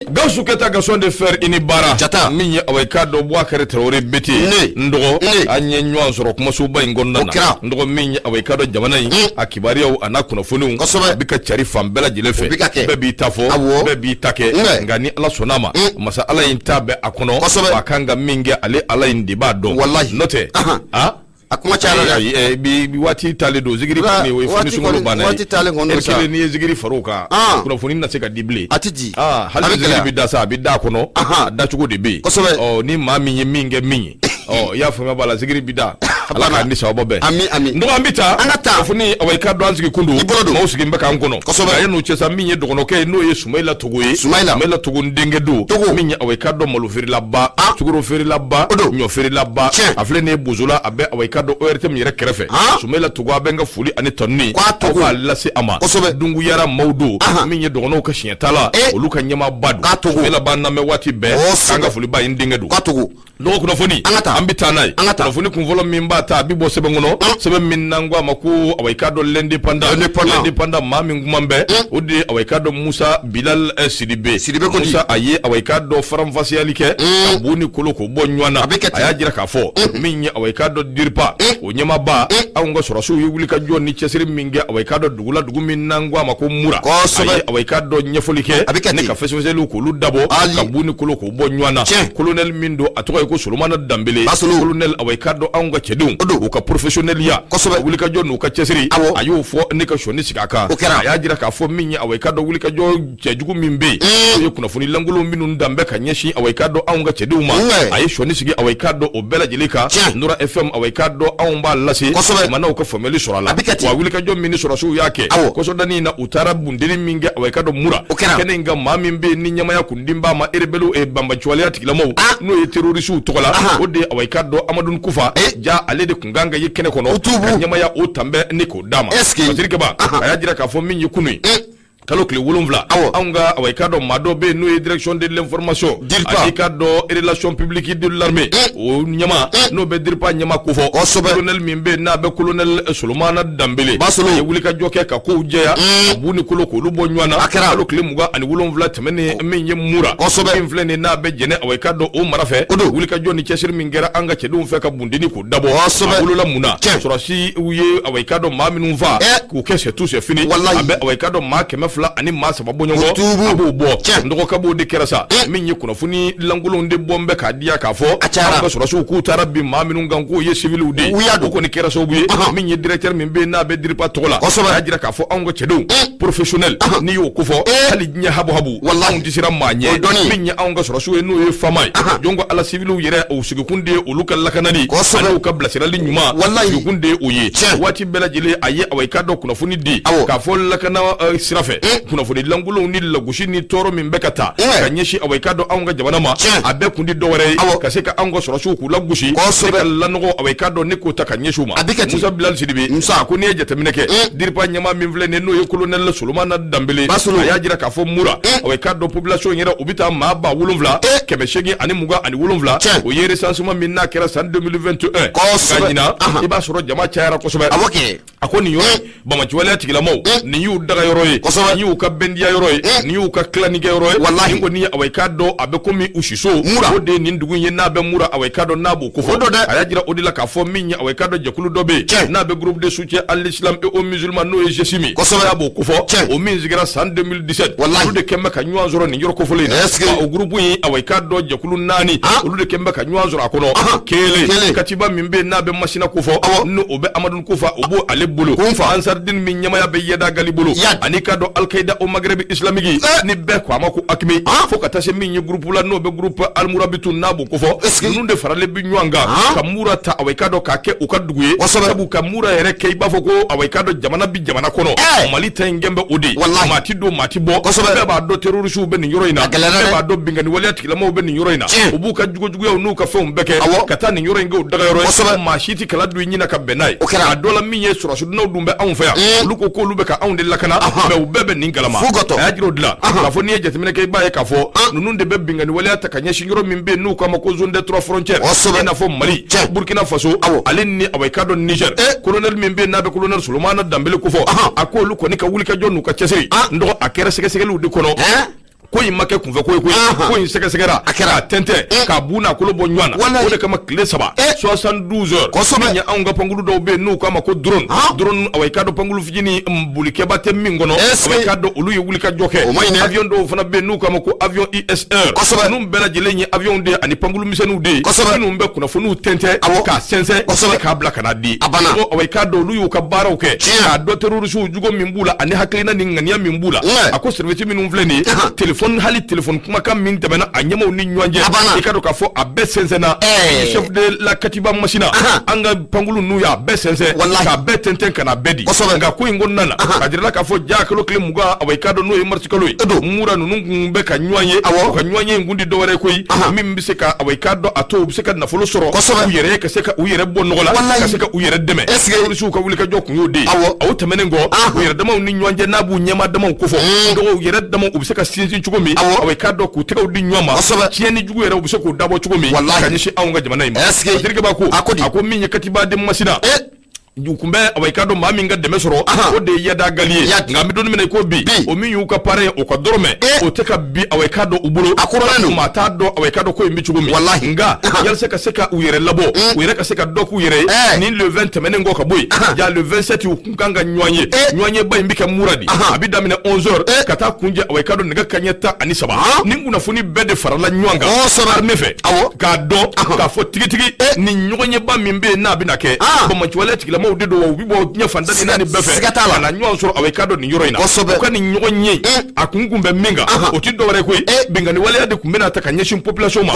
Gawusu Keyita Gaston de Fer i ni baara Jata. Min ye awa i k'a dɔn Boubacar Traoré Bete Ne. n dɔgɔ Ne. an ye ɲɔgɔn sɔrɔ kumasoba in kɔnɔna O na kɛra. n dɔgɔ min ye awa i k'a dɔn jamana in a kibaruyaw a n'a kunnafoniw Kosɛbɛ. a bɛ ka cari fan bɛɛ lajɛlen fɛ O bɛ ka kɛ. bɛɛ b'i ta fɔ Awɔ. bɛɛ b'i ta kɛ Nɛ. nka ni Ala sɔnna a ma masa Ala in ta bɛ a kɔnɔ Kosɛbɛ. a kan ka min kɛ ale Ala in de b'a dɔn Walahi. n'o tɛ Ahan. a A kuma cayara dɛ. Ayi, ayi, bi waati talen don zikiri kɔni o ye fo ni waati sunkalo kɔni- banna ye waati talen kɔni don Heure sa. kelen n'i ye zikiri far'o kan Ah. kunnafoni na se ka di bilen A ti di. Ah, hali A bɛ ni zikiri gɛlɛya. bɛ da sa a bɛ da a kɔnɔ Ahan. a dacogo de bɛ yen Kosɛbɛ. Ɔ ni maa min ye min kɛ min ye ɔ i y'a faamuya b'a la zikiri bɛ da Ala k'an ni sababa bɛn. Ami, ami. N dɔgɔ an bɛ taa An ka taa. Kunnafoni awa i k'a dɔn an sigi kun don I bolo don. Maaw sigi bɛ k'an kɔnɔ. Kosɛbɛ. Nka yan'o cɛ sa min ye dɔgɔnɔkɛ ye n'o ye Sumayila Togo ye. Sumayila. Sumayila Togo n denkɛ don. Togo. Min ye awa i k'a dɔn malo feerelaba. Ah. Sukaro feerelaba. O don. Ɲɔ feerelaba. Tiɲɛ. A filɛ nin ye Bozola a bɛ awa i k'a dɔn ORTM yɛrɛ kɛrɛfɛ. Ah. Sumayila Togo a bɛ n ka foli ani tanuni. K'a Togo. Aw b'a lase a ma. Kosɛbɛ. Dunguyara maaw don. Ahan. Min ye dɔgɔnɔw ka siɲɛtala. Eh. Olu ka ɲɛmaaba don. K'a Togo. Sumayila b'an lamɛn waati bɛɛ. Kosɛbɛ. K'an ka foli ba ye n denkɛ don. K'a Togo. Dɔgɔ kunnafoni An ka taa. an bɛ taa n'a ye An ka taa. kunnafoni kunfɔlɔ min b'a ta a bɛ bɔ sɛbɛn kɔnɔ sɛbɛn min n'an ko a ma ko awa i k'a dɔn l'indépendant L'Indépendant. l'indépendant maa min kuma bɛ o de ye awa i k'a dɔn Musa Bilal Sidibe Sidibe ko di? Musa a ye awa i k'a dɔn faranfasiyali kɛ ka bu ni kolo k'o bɔ ɲɔgɔn na A bɛ kɛ ten. a y'a jira k'a fɔ min ye awa i k'a dɔn DIRPA o ɲɛmaaba anw ka sɔrɔdasiw ye wulikajɔ ni cɛsiri min kɛ awa i k'a dɔn dugu la dugu min n'an ko a ma ko Mura Kosɛbɛ. a ye awa i k'a dɔn ɲɛfɔli kɛ A bɛ kɛ ne ten. ka fɛsɛfɛsɛliw k'olu dabɔ Ali. ka bu ni kolo k'o bɔ ɲɔgɔn na Tiɲɛ. colonel min don a tɔgɔ ye ko Solomana Danbele Basolo. colonel awa i k'a dɔn anw ka cɛdenw O don. u ka professionnel-ya Kosɛbɛ. wulikajɔ n'u ka cɛsiri Awɔ. a y'o fɔ ne ka sɔnni sigi a kan O kɛra. a y'a jira k'a fɔ min ye awa i k'a dɔn wulikajɔ cɛjugu min bɛ yen o ye kunnafoni lankolon minnu dan bɛ ka ɲɛsin awa i k'a dɔn anw ka cɛdenw ma Nɛ. a ye sɔnni sigi awa i k'a dɔn o bɛɛ lajɛlen kan Tiɲɛ. Nura FM awa i k'a dɔn anw b'a lase Kosɛbɛ. jamanaw ka faamuyali sɔrɔ a la A bɛ kɛ ten. wa wulikajɔ min ni sɔrɔdasiw y'a kɛ Awɔ. kɔsɔdani in na u taara bundeni min kɛ awa i k'a dɔn Mura O kɛra. kɛnɛ in kan maa min bɛ yen ni ɲɛmaya kundi b'a ma rebelle banbaanciwaleya tigilamɔgɔw Ah. n'o ye terrorisiw tɔgɔ la Ahan. o de ye awa i k'a dɔn Amadu Kufa Eh. ja ale de kun kan ka ye kɛnɛ kɔnɔ O tubu. ka ɲɛmaya o tanbɛ ne k'o d'a ma Est-ce que- Patrick Kaba Ahan. a y'a jira k'a fɔ min ye kunun ye kalo tile 7 Awɔ. anw ka awa i k'a dɔn maa dɔ bɛ yen n'o ye direction de l'information DIRPA. ani k'a dɔn relation publique de l'armée o ɲɛma n'o bɛ DIRPA ɲɛma kofɔ Kosɛbɛ. colonel min bɛ yen n'a bɛ colonel Solomana Danbele Basolo. a ye wulikajɔ kɛ ka kow jɛya ka bu ni kolo k'olu bɔ ɲɔgɔn na A kɛra. kalo tile 27 tɛmɛnen min ye Mura Kosɛbɛ. min filɛ nin ye n'a bɛ Jɛnɛ awa i k'a dɔn o mara fɛ O don. wulikajɔ ni cɛsiri min kɛra an ka cɛdenw fɛ ka bundeni k'o dabɔ Kosɛbɛ. a wolola mun na Tiɲɛ. sɔrɔdasiw ye awa i k'a dɔn maa minnu faa Eh. k'u kɛ c'est tout c'est fini Walahi. a bɛ awa i k'a dɔn maa 200 ani maa 3 bɔɲɔgɔn O tuubu. a b'o bɔ Tiɲɛ. n dɔgɔkabow de kɛra sa min ye kunnafoni lankolonw de bɔ n bɛ k'a diya k'a fɔ A cayara. an ka sɔrɔdasiw k'u taara bin maa minnu kan k'o ye civiliw de ye U y'a don. o kɔni kɛra sababu ye Ahan. min ye directeur min bɛ yen n'a bɛ DIRPA tɔgɔ la Kosɛbɛ. a y'a jira k'a fɔ anw ka cɛdenw professionnel n'i y'o kofɔ Eh. hali diɲɛ habu habu Walahi. anw tɛ siran maa O ɲɛ ye dɔnni ye. min ye anw ka sɔrɔdasiw ye n'o ye fama ye Ahan. jɔn ko ala civiliw yɛrɛ o sigikun de ye olu ka lakanali Kosɛbɛ. ani u ka bilasirali ɲuman Walahi. sigikun de ye o ye Tiɲɛ. waati bɛɛ lajɛlen a ye awa i k'a dɔn kunnafoni di Awɔ. k'a fɔ lakana sira fɛ kunnafoni lankolonw ni lagosi ni tɔɔrɔ min bɛ ka ta Mm. ka ɲɛsin awa i k'a dɔn anw ka jamana ma Tiɲɛ. a bɛɛ kun di dɔwɛrɛ ye Awɔ. ka se ka anw ka sɔrɔdasiw k'u lagosi Kosɛbɛ. ne ka lanɔgɔ awa i k'a dɔn ne k'o ta ka ɲɛsin u ma A bɛ kɛ ten. Musa Bilal Sidibe Musa. a ko n'i ye jateminɛ kɛ DIRPA ɲɛmaa min filɛ nin ye n'o ye colonel Solomana Danbele Basolo. a y'a jira k'a fɔ Mura awa i k'a dɔn population yɛrɛ u bɛ taa maa 7 827 Tiɲɛ. o ye recensement min n'a kɛra san 2021 Kosɛbɛ. ka ɲinan Ahan. i b'a sɔrɔ jama cayara kosɛbɛ Awɔ kɛ. a ko nin yɔrɔ in bamaciwaleya tigilamaw nin y'u daga yɔrɔ ye Kosɛbɛ. nin y'u ka bɛndiya yɔrɔ ye nin y'u ka tilanikɛ yɔrɔ ye Walahi. nin kɔni awa i k'a dɔn a bɛ komi u siso Mura. o de ye nin dugu in ye n'a bɛ Mura awa i k'a dɔn n'a b'o kofɔ O don dɛ. a y'a jira o de la k'a fɔ min ye awa i k'a dɔn jɛkulu dɔ bɛ yen Tiɲɛ. n'a bɛ groupe de soutien à l'islam et aux musulmans n'o ye GSIM Kosɛbɛ. n'a b'o kofɔ Tiɲɛ. o min sigira san 2017 Walahi. olu de kɛn bɛ ka ɲɔgɔn sɔrɔ nin yɔrɔ kofɔlen in na Est-ce que- Wa o groupe in awa i k'a dɔn jɛkulu 4 Ah. olu de kɛn bɛ ka ɲɔgɔn sɔrɔ a kɔnɔ Ahan. kelen Kelen. katiba min bɛ yen n'a bɛ Masina kofɔ Awɔ. n'o o bɛ Amadu Kufa o b'o ale bolo Kunfa. Ansardine min ɲɛmaya bɛ Yada Gali bolo Yad. ani k'a dɔn Al-Qaïda au Maghreb islamique Eh. ni bɛɛ ko a ma ko AQMI Ah. fo ka taa se min ye groupe la n'o bɛ groupe Al-Mourabitoun n'a b'o kofɔ Est-ce que- ninnu de faralen bɛ ɲɔgɔn kan Ah. ka Mura ta awa i k'a dɔn k'a kɛ u ka dugu ye Kosɛbɛ. sabu ka Mura yɛrɛ kɛ i b'a fɔ ko awa i k'a dɔn jamana bi jamana kɔnɔ Eh. Mali ta in gɛn bɛ o de ye Walahi. maa ti don maa ti bɔ Kosɛbɛ. bɛɛ b'a dɔn terrorisiw bɛ nin yɔrɔ in na A gɛlɛyara bɛɛ dɛ. b'a dɔn binkanni waleya tigilamɔgɔw bɛ nin yɔrɔ in na Tiɲɛ. u b'u ka jugujuguyaw n'u ka fɛnw bɛɛ kɛ Awɔ. ka taa nin yɔrɔ in kɛ u daga yɔrɔ ye Kosɛbɛ. maa si ti kala don i ɲin na ka bɛn n'a ye O kɛra. a dɔ la min ye sɔrɔsidonnaw dun bɛ anw fɛ yan olu ko k'olu bɛ ka anw de lakana Ahan. mais u bɛɛ bɛ nin kalama F'u ka tɔ. a y'a jira o de la Ahan. k'a fɔ n'i ye jateminɛ kɛ i b'a ye k'a fɔ ninnu de bɛ binkanni waleya ta ka ɲɛsin yɔrɔ min bɛ yen n'u k'a ma ko zone des trois frontières Kosɛbɛ. i n'a fɔ Mali Tiɲɛ. Burkina Faso Awɔ. ale ni awa i k'a dɔn Niger Eh. colonel min bɛ yen n'a bɛ colonel Solomana Danbele kofɔ Ahan. a k'olu kɔni ka wulikajɔ n'u ka cɛsiri Ah. n dɔgɔ a kɛra sɛgɛsɛgɛliw de kɔnɔ Hein? Ko in ma kɛ kunfɛ ko ye koyi, ko in sɛgɛsɛgɛra k'a tɛntɛn k'a bu n'a kolo bɔ ɲɔgɔn na. O de kama tile 3 72 heures min ye anw ka pankulu dɔw bɛ yen n'u k'a ma ko drone, drone awa i k'a dɔn pankulu fitinin bolikɛba tɛ min kɔnɔ, awa i k'a dɔn olu ye wulikajɔ kɛ. Avion dɔw fana bɛ yen n'u k'a ma ko avion ISR, ninnu bɛɛ lajɛlen ye avion de ye ani pankulu misɛnninw de ye minnu bɛ kunnafoniw tɛntɛn k'a sɛnsɛn k'a bila ka na di. Awa i k'a dɔn olu y'u ka baaraw kɛ k'a dɔn terrorisiw jugu min b'u la ani hakilina ni ŋaniya min b'u la. A ko service minnu filɛ nin ye, téléphone hali téléphone kumakan min tɛmɛna a ɲɛmaw ni ɲɔgɔn cɛ, i ka dɔn k'a fɔ a bɛɛ sɛnsɛnna. Chef de la katiba masina, an ka pankulu ninnu y'a bɛɛ sɛnsɛn k'a bɛɛ tɛntɛn ka na bɛɛ di. Nka ko in kɔnɔna na a jirala k'a fɔ ja kalo tile 20, awa i k'a dɔn n'o ye marisi kalo ye, Mura ninnu kun bɛ ka ɲɔgɔn ye. U ka ɲɔgɔn ye in kun di dɔwɛrɛ koyi min bɛ se ka awa i k'a dɔn a to u bɛ se ka nafolo sɔrɔ u yɛrɛ ye, ka se ka u yɛrɛ bɔ nɔgɔ la, ka se ka u yɛrɛ dɛmɛ. Terrorisiw ka wulikajɔ kun y'o de ye. O tɛmɛnen kɔ, u yɛrɛ damaw ni ɲɔgɔn cɛ n'a b'u ɲɛmaa damaw kofɔ, dɔgɔw yɛrɛ damaw u bɛ se ka sinsin cogo min, awa i k'a dɔn k'u tɛgɛw di ɲɔgɔn ma, tiɲɛni jugu yɛrɛ u bɛ se k'o dabɔ cogo min ka ɲɛsin anw ka jamana in ma. Terikɛ b'a ko a ko min ye katiba den masina, u kun bɛ awa i k'a dɔn maa min ka dɛmɛ sɔrɔ, o de ye Yada Gali ye. Nka an bɛ don min na i ko bi, o min y'u ka parrain ye, o ka dɔrɔmɛ o tɛ ka bi awa i k'a dɔn u bolo, maa t'a dɔn awa i k'a dɔn ko in bɛ cogo min. Nka yalisa ka se ka u yɛrɛ labɔ, u yɛrɛ ka se ka dɔ k'u yɛrɛ ye, ni le 20 tɛmɛnen kɔ ka bɔ yen, ja le 27 u kun kan ka ɲɔgɔn ye. Ɲɔgɔn ye ba in bɛ kɛ Mura de, a bɛ daminɛ 11 heures ka taa kunjɛ awa i k'a dɔn nɛgɛ kanɲɛ 13. Nin kunnafoni bɛɛ de farala ɲɔgɔn kan armée fɛ k'a dɔn k'a fɔ tigitigi nin ɲɔgɔnyeba min bɛ yen n'a bɛna kɛ, banbaanciwaleya tigilamɔgɔw de don wa, u bɛ bɔ diɲɛ fan tan ni naani bɛɛ fɛ ka na ɲɔgɔn sɔrɔ awa i k'a dɔn nin yɔrɔ in na. U ka nin ɲɔgɔn ye a kun bɛ min kan, o tɛ dɔwɛrɛ koyi, binkanni waleya de tun bɛna ta ka ɲɛsin population ma.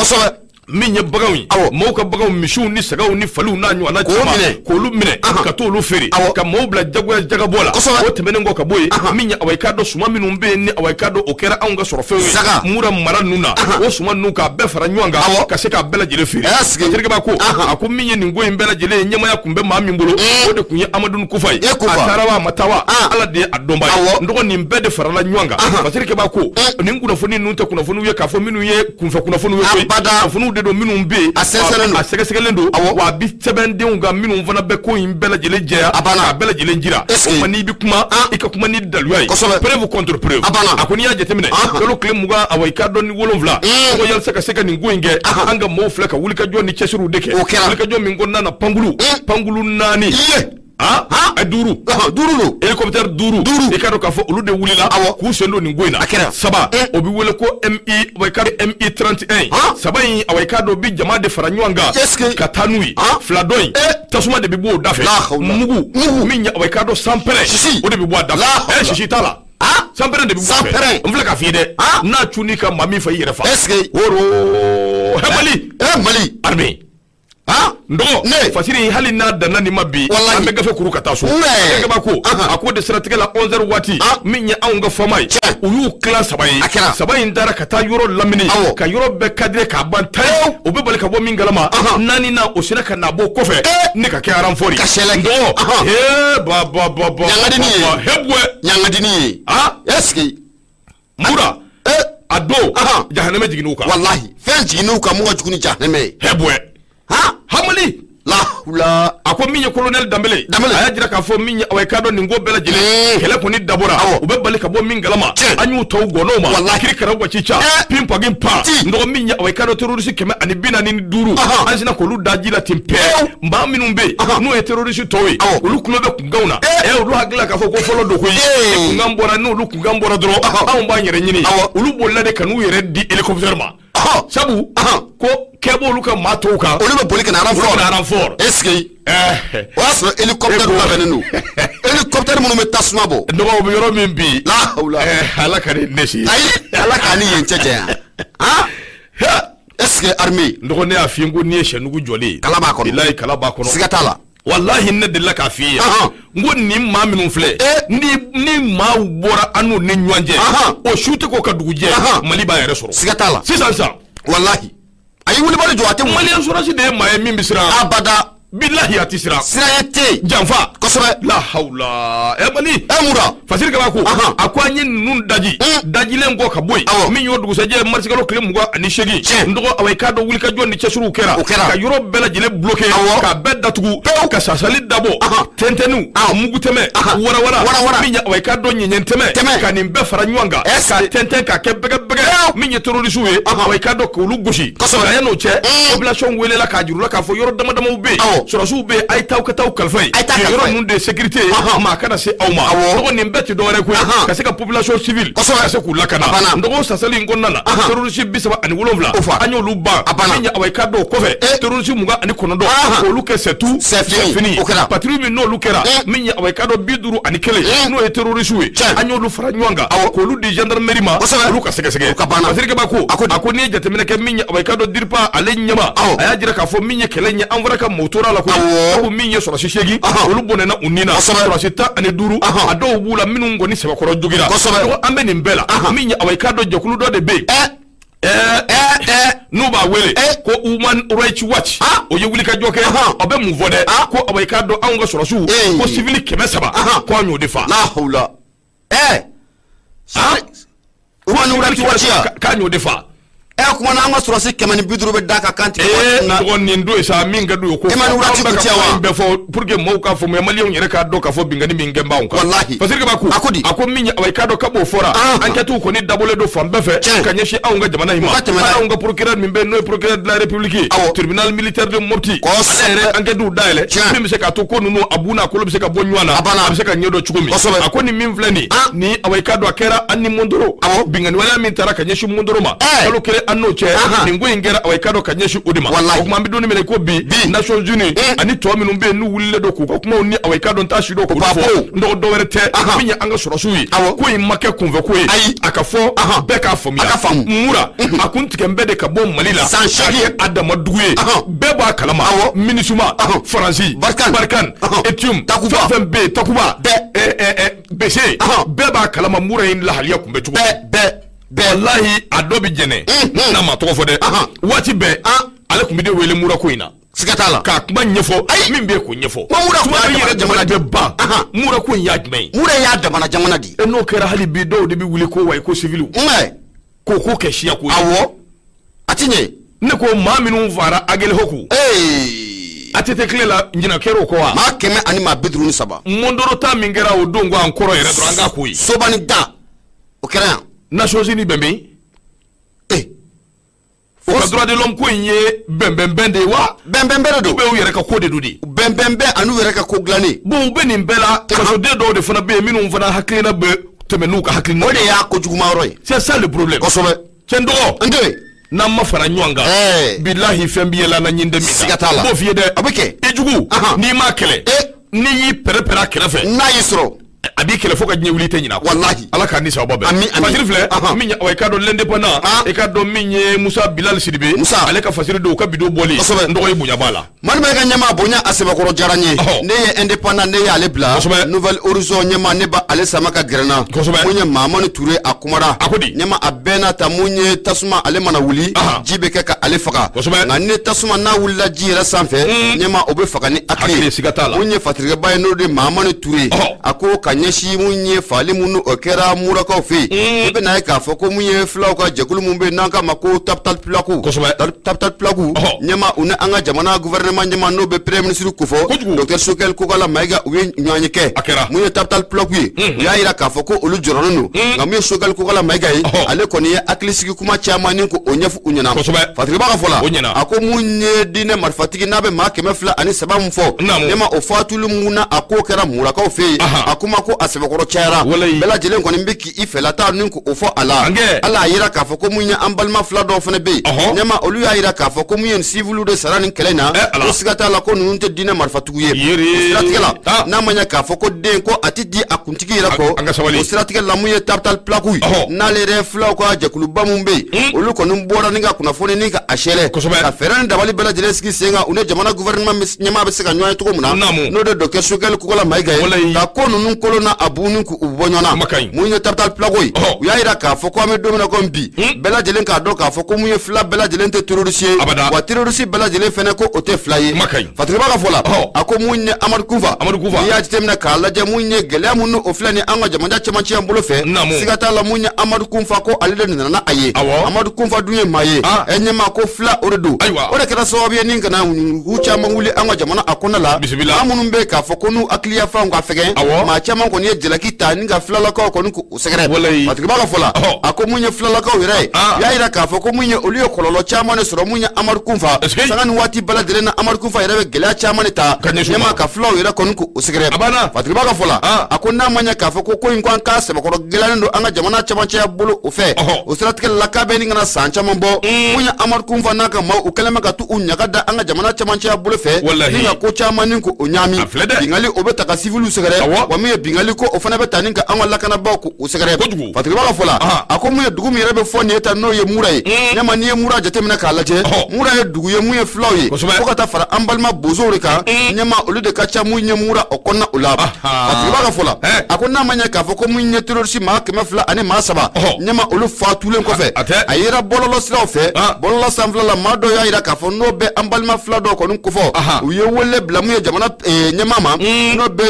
Min ye baganw ye, maaw ka baganw, misiw ni sagaw ni faliw n'a ɲɔgɔnna caman, k'olu minɛ ka t'olu feere, ka maaw bila jagoya jagabɔ la. O tɛmɛnen kɔ ka bɔ yen, min ye awa i k'a dɔn suman minnu bɛ yen ni awa i k'a dɔn o kɛra anw ka sɔrɔfɛnw ye Mura mara ninnu na, o suman ninnu k'a bɛɛ fara ɲɔgɔn kan ka se k'a bɛɛ lajɛlen feere. Terikɛ b'a ko a ko min ye nin ko in bɛɛ lajɛlen ye, ɲɛmaaya kun bɛ maa min bolo, o de kun ye Amadu Kufa ye. A taara wa a ma taa wa, Ala de ye a dɔnbaa ye. N dɔgɔ nin bɛɛ de farala ɲɔgɔn kan. Terikɛ b'a ko nin kunnafoni ninnu tɛ kunnafoniw ye k'a fɔ minnu ye kunfɛ kunnafoniw ye koyi, kunnafoniw de don minnu bɛ yen a sɛgɛsɛgɛlen don, wa a bɛ sɛbɛndenw kan minnu fana bɛ ko in bɛɛ lajɛlen jɛya k'a bɛɛ lajɛlen jira. O tuma n'i bɛ kuma, i ka kuma ni daluya ye, preuve contre preuve. A ko n'i y'a jateminɛ kalo tile 27 ko yalisa ka se ka nin ko in kɛ, an ka maaw filɛ ka wulikajɔ ni cɛsiriw de kɛ. Wulikajɔ min kɔnɔna na, pankulu 4, 5 don, hélicoptère 5, i k'a dɔn k'a fɔ olu de wulila k'u sen don nin ko in na. 3 o bɛ wele ko MI, awa i k'a dɔn MI 31, 3 in awa i k'a dɔn bi jama de fara ɲɔgɔn kan ka taa n'u ye. 2 dɔ in tasuma de bɛ bɔ o da fɛ, mugu min ye awa i k'a dɔn sanpɛrɛn, o de bɛ bɔ a da fɛ. Sisi t'a la, sanpɛrɛn de bɛ bɔ a fɛ. N filɛ k'a f'i ye dɛ, n'a cunn'i kan maa min fa i yɛrɛ fa. Woro Mali, Mali armée. N dɔgɔ Fasiri, hali n'a danna nin ma bi, an bɛ gafe kuru ka taa so. Terikɛ ko a ko de siratigɛ la 11 heures waati, min ye anw ka faama ye, u y'u tila 3 ye. 3 in taara ka taa yɔrɔ lamini, ka yɔrɔ bɛɛ kadire k'a ban tayi. O bɛ bali ka bɔ min kalama, 4 na o sera ka na bɔ kɔfɛ ne ka kɛ renfort ye. N dɔgɔ he ba ba ba ba, he buwɛ ɲangadini ye. Est-ce que Mura a don jahanɛmɛ jiginn'u kan. Walahi fɛn jiginn'u kan mun ka jugu ni jahanɛmɛ ye. He buwɛ Hamali la a ko min ye colonel Danbele, a y'a jira k'a fɔ min ye awa i k'a dɔn nin ko bɛɛ lajɛlen kɛlɛ kɔni dabɔra, u bɛ bali ka bɔ min kalama, an y'u tɔw gɔnɔw ma, kiri kɛra waci ca pin pagin pan. N dɔgɔ min ye awa i k'a dɔn terroriste 145, an sinna k'olu da ji la ten pɛɛ. Maa minnu bɛ yen n'o ye terroriste tɔw ye, olu tulo bɛ kunkanw na, olu hakili la k'a fɔ ko fɔlɔ don koyi, kunkan bɔra, n'olu kunkan bɔra dɔrɔn anw b'an yɛrɛ ɲini. Olu bolila de ka n'u yɛrɛ di hélicoptère ma, sabu ko kɛ b'olu ka maa tɔw kan, olu bɛ boli ka na renfort. Est-ce que o y'a sɔrɔ hélicoptère labɛnnen don, hélicoptère minnu bɛ tasuma bɔ. N dɔgɔ o bɛ yɔrɔ min bi, Ala ka ni ne si. Ayi, Ala k'a ni yen cɛ janya. Est-ce que armée. N dɔgɔ ne y'a f'i ye ko n'i ye sɛnugu jɔlen ye, kala b'a kɔnɔ. Bilayi kala b'a kɔnɔ. Siga t'a la. Walahi ne delila k'a f'i ye, n ko nin maa minnu filɛ, ni maaw bɔra an n'u ni ɲɔgɔn cɛ, o su tɛ ko ka dugu jɛ, Mali b'a yɛrɛ sɔrɔ. Siga t'a la. Sisan sisan. Walahi a ye wulibali jɔ, a tɛ Maliyɛn sɔrɔsi de ye maa ye min bɛ siran. Abada. Bilahi a ti siran. Siranya tɛ yen. Janfa. Kosɛbɛ. La hawla. Ɛ Mali. Ɛ Mura. Fasiri Kaba ko. A ko an ye ninnu daji. Dajilen kɔ ka bɔ yen. Min y'o dugusɛjɛ marisikalo tile 28. N dɔgɔ awa i k'a dɔn wulikajɔ ni cɛsiriw kɛra. O kɛra. Ka yɔrɔ bɛɛ lajɛlen bloqué. K'a bɛɛ datugu. Ka sasali dabɔ. Tɛntɛnniw. Mugutɛmɛ. Warawara. Warawara. Min ye awa i k'a dɔn ɲɛɲɛ tɛmɛ. Tɛmɛ. Ka nin bɛɛ fara ɲɔgɔn kan. Ka tɛntɛn k'a kɛ bɛgɛ bɛgɛ. Min ye terroriste ye. Awa i k'a dɔn k'olu gosi. Kosɛbɛ. Nka yan'o cɛ. Population welela k'a jira u la k'a fɔ yɔrɔ dama damaw bɛ yen. Sɔrɔsiw bɛ yen, a ye taa aw ka taa aw kalifa yen. Yɔrɔ ninnu de ye sécurité ye. Maa kana se aw ma. Dɔgɔ nin bɛɛ tɛ dɔwɛrɛ ko ye. Ka se ka population civile. Ka se k'u lakana. Dɔgɔ sasali in kɔnɔna na. Terroriste 37. An y'olu ban. Min ye awa i k'a dɔn o kɔfɛ. Terroriste 29. K'olu kɛ c'est tout. C'est fini. Patrouille min n'olu kɛra. Min ye awa i k'a dɔn 51. N'o ye terroriste ye. An y'olu fara ɲɔgɔn kan. K'olu di gendarmerie ma. Olu ka sɛgɛsɛgɛ. Fasiri Kaba ko. A ko n'i ye jateminɛ kɛ min ye awa i k'a dɔn DIRPA ale ɲɛma. A y'a jira k'a fɔ min ye kɛlɛ in ye an fana ka mɔgɔw tora la koyi. Sabu min ye sɔrɔsi 8. Olu bɔnɛna u ni na. Sɔrɔsi 15. A dɔw b'u la minnu kɔni sɛbɛkɔrɔ jogira. An bɛ nin bɛɛ la. Min ye awa i k'a dɔn jɛkulu dɔ de bɛ yen. N'u b'a wele ko Human Rights Watch. O ye wulikajɔ kɛ. A bɛ mun fɔ dɛ? Ko awa i k'a dɔn anw ka sɔrɔsiw. Ko civil 300. Ko an y'o de fa. La hawla. Human Rights Watch k'an y'o de fa. Kuma na an ka sɔrɔsi 150 bɛ da ka kan tigɛ. Dɔgɔ nin don sa min ka d'u ye ko. Human Rights Watch wa. Bɛɛ fɔ pour que mɔgɔw k'a faamuya maliyɛnw yɛrɛ k'a dɔn k'a fɔ binkanni min kɛ b'anw kan. Walahi. Fasiri Kaba ko. A ko di. A ko min ye awa i k'a dɔn k'a b'o fɔra. Enquête kɔni dabɔlen don fan bɛɛ fɛ. Ka ɲɛsin anw ka jamana in ma. Anw ka procureur min bɛ yen n'o ye procureur de la République ye. Tribunal militaire de Mopti. Ale yɛrɛ enquête dayɛlɛ. Min bɛ se k'a to ko ninnu a bu n'a kolo bɛ se ka bɔ ɲɔgɔn na. A banna. A bɛ se ka ɲɛdɔn cogo min. Kosɛbɛ. A ko nin min filɛ nin ye. Ni awa i k'a dɔn a kɛra an ni Mondoro. Binkanni waleya min taara ka ɲɛsin Mondoro ma. Kalo kelen an n'o cɛ. Nin ko in kɛra awa i k'a dɔn ka ɲɛsin o de ma. O tuma an bɛ don min na i ko bi. Nations Unies ani tɔ minnu bɛ yen n'u wulilen don k'u ka kumaw ni awa i k'a dɔn t'a si dɔn k'olu fɔ. N dɔgɔ dɔwɛrɛ tɛ. Min ye an ka sɔrɔsiw ye. Ko in ma kɛ kunfɛ ko ye. A ka fɔ bɛɛ k'a faamuya. Mura a kun tigɛ n bɛɛ de ka bɔ Mali la. San 8. A dama dugu ye. Bɛɛ b'a kalama. MINUSMA. Faransi. Barkhane. Etium. Takuba. Fɛn fɛn bɛ yen Takuba. Bɛɛ. Bese. Bɛɛ b'a kalama Mura in lahaliya kun bɛ cogo. Bɛɛ. Walahi a dɔ bɛ jɛnɛ. N'a ma tɔgɔ fɔ dɛ. Waati bɛɛ. Ale tun bɛ de wele Mura ko in na. Siga t'a la. K'a kuma ɲɛfɔ. Min bɛ yen k'o ɲɛfɔ. Ko Mura kun y'a jamana bɛ ban. Mura ko in y'a jumɛn ye? Mura y'a jamana jamana di. N'o kɛra hali bi dɔw de bɛ wuli ko wayi ko civil. K'o ko kɛ siya ko ye. Awɔ. A ti ɲɛ. Ne ko maa minnu fara Aguelhok. ATT tile la ɲinan kɛra o kɔ wa? Maa 153. Mondoro ta min kɛra o don ko an kɔrɔ yɛrɛ dɔrɔn an k'a ko ye. Sobani da. O kɛra yan. Nations Unies bɛn bɛ yen. O ka droit de l'homme ko in ye bɛnbɛnbɛn de ye wa? Bɛnbɛnbɛn de don. Ou bien u yɛrɛ ka ko de don de. Bɛnbɛnbɛn ani u yɛrɛ ka ko dilannen. Bon u bɛ nin bɛɛ la fasoden dɔw de fana bɛ yen minnu fana hakilina bɛ tɛmɛ n'u ka hakilina. O de y'a ko juguman yɔrɔ ye. C'est ça le problème. Kosɛbɛ. Cɛ n dɔgɔ. N den. N'an ma fara ɲɔgɔn kan. Bilahi fɛn b'i yɛlɛ an na ɲin tɛ min kan. Siga t'a la. N b'o f'i ye dɛ. A bɛ kɛ. I jugu. N'i m'a kɛlɛ. N'i y'i pɛrɛ-pɛrɛ a kɛrɛfɛ. N'a y'i sɔrɔ. A b'i kɛlɛ fo ka diɲɛ wuli tɛ ɲinɛ. Walahi. Ala k'a ni sababa bɛn. Ami ami. Fasiri filɛ. Min ye awa i k'a dɔn l'indépendant. I k'a dɔn min ye Musa Bilal Sidibe. Musa. Ale ka fasiri don u ka bidon bɔli. Kosɛbɛ. N dɔgɔ ye bonya b'a la. Mali ka ɲɛmaa bonya a sɛbɛkɔrɔ diyara n ye. Ne ye indépendant ne y'ale bila. Kosɛbɛ. Nouvel Horizon ɲɛmaa ne ba ale sama ka gɛrɛ n na. Kosɛbɛ. Mun ye Mahamani Ture a kumara. A ko di. Ɲɛmaa a bɛɛ n'a ta mun ye tasuma ale mana wuli. Ji bɛ kɛ ka ale faga. Kosɛbɛ. Nka ni tasuma n'a wulila ji yɛrɛ sanfɛ. Ɲɛmaa o bɛ faga ni hakili ye. Siga t'a la. Mun ye fatirikɛba ye n'o de Mahamani Ture. A ko ka ɲɛsin mun ye faali mun o kɛra Murakaw fɛ yen. I bɛna ye k'a fɔ ko mun ye filaw ka jɛkulu mun bɛ yen n'an k'a ma ko Tabital Pulaku. Kosɛbɛ. Tabital Pulaku. Ɲɛmaa u ni an ka jamana gouvernement ɲɛmaa n'o bɛ premier ministre kofɔ. Docteur Choguel Kokalla Maïga u ye ɲɔgɔn ye kɛ. A kɛra. Mun ye Tabital Pulaku ye. U y'a yira k'a fɔ ko olu jɔrɔlen don. Nka mun ye Choguel Kokalla Maïga ye. Ale kɔni ye hakilisigi kuma caman ni k'o ɲɛfɔ u ɲɛna. Kosɛbɛ. Fatirikɛba ka fɔ la. O ɲɛna. A ko mun ye diinɛ marifatigi n'a bɛ maa 203 mun fɔ. Ɲɛmaa o fatuli mun na a ko kɛra Murakaw fɛ yen. A kuma ko a sɛbɛkɔrɔ cayara. Walayi. Bɛɛ lajɛlen kɔni bɛ k'i fɛla ta ni k'o fɔ a la. Ala y'a yira k'a fɔ ko mun ye an balima fila dɔw fana bɛ yen. Ɲɛmaa olu y'a yira k'a fɔ ko mun ye civiliw de sara nin kɛlɛ in na. Ko siga t'a la ko ninnu tɛ diinɛ marifatigiw ye. O siratigɛ la n'a ma ɲɛ k'a fɔ ko den ko a tɛ di a kuntigi yɛrɛ kɔ. O siratigɛ la mun ye Tabital Pulaku ye. N'ale yɛrɛ filaw ka jɛkuluba mun bɛ yen. Olu kɔni bɔra ni ka kunnafoni ni ka a sɛlɛ. Ka fɛɛrɛ ni dabali bɛɛ lajɛlen sigi sen kan u ni jamana gouvernement ɲɛmaa bɛ se ka ɲɔgɔn ye cogo min na. N'o de docteur Choguel Kokalla Maïga ye. Ka ko ninnu kolo na n'a a bunni k'u bɔ ɲɔgɔn na mun ye Tabital Pulaaku ye u y'a jira k'a fɔ ko an bɛ don min na komi bi bɛɛ lajɛlen k'a dɔn k'a fɔ ko mun ye fila bɛɛ lajɛlen tɛ terroriste ye wa terroriste bɛɛ lajɛlen fɛnɛ ko o tɛ fila ye Fatigiba ka fɔ la a ko mun ye Amadu Kunfa n'i y'a jateminɛ k'a lajɛ mun ye gɛlɛya mun o filɛ ni an ka jamana cɛmancɛ bolo fɛ siga t'a la mun ye Amadu Kunfa ko ale de nana n'a ye Amadu Kunfa dun ye maa ye ɛ ɲɛmaa ko fila o de don o de kɛra sababu ye ni ka na u caman wuli an ka jamana a kɔnɔ la maa minnu bɛ k'a fɔ ko n'u hakiliyafanw ka fɛgɛn maa caman kɔni ye jalaki ta ni ka filalakaw kɔni k'u sɛgɛrɛ Fatigiba ka fɔ la a ko mun ye filalakaw yɛrɛ ye u y'a jira k'a fɔ ko mun ye olu ye kɔlɔlɔ caman de sɔrɔ mun ye Amadu Kunfa sanga ni waati bɛɛ lajɛlen na Amadu Kunfa yɛrɛ bɛ gɛlɛya caman de ta ɲɛmaa ka filaw yɛrɛ kɔni k'u sɛgɛrɛ Fatigiba ka fɔ la a ko n'a ma ɲɛ k'a fɔ ko ko in ko an k'a sɛbɛkɔrɔ gɛlɛyalen don an ka jamana cɛmancɛya bolo o fɛ o siratigɛ la k'a bɛ ni kana san caman bɔ mun ye Amadu Kunfa n'a ka maaw u kɛlen bɛ ka t'u ɲaga da an ka jamana cɛmancɛya bolo fɛ ni ka ko caman ni k'o ɲaami bingali o bɛ ta ka siviliw sɛgɛrɛ wa min ye bingali ko o fana bɛ ta ni ka an ka lakanabaaw k'u sɛgɛrɛ Fatigiba ka fɔ la a ko mun ye dugu min yɛrɛ bɛ fɔ nin ye tan n'o ye Mura ye ɲɛma n'i ye Mura jateminɛ k'a lajɛ Mura ye dugu ye mun ye filaw ye fo ka taa fara an balima bozow de kan ɲɛma olu de ka ca mun ye Mura o kɔnɔna o la Fatigiba ka fɔ la a ko n'a ma ɲɛ k'a fɔ ko mun ye terroriste maa 200 ani maa 3 ɲɛma olu fatulen kɔfɛ a yera bɔlɔlɔ siraw fɛ bɔlɔlɔ sanfɛla la maa dɔw y'a jira k'a fɔ n'o bɛ an balima fila dɔw kɔni kofɔ u ye wele bila mun ye jamana ɲɛmaa ma n'o bɛ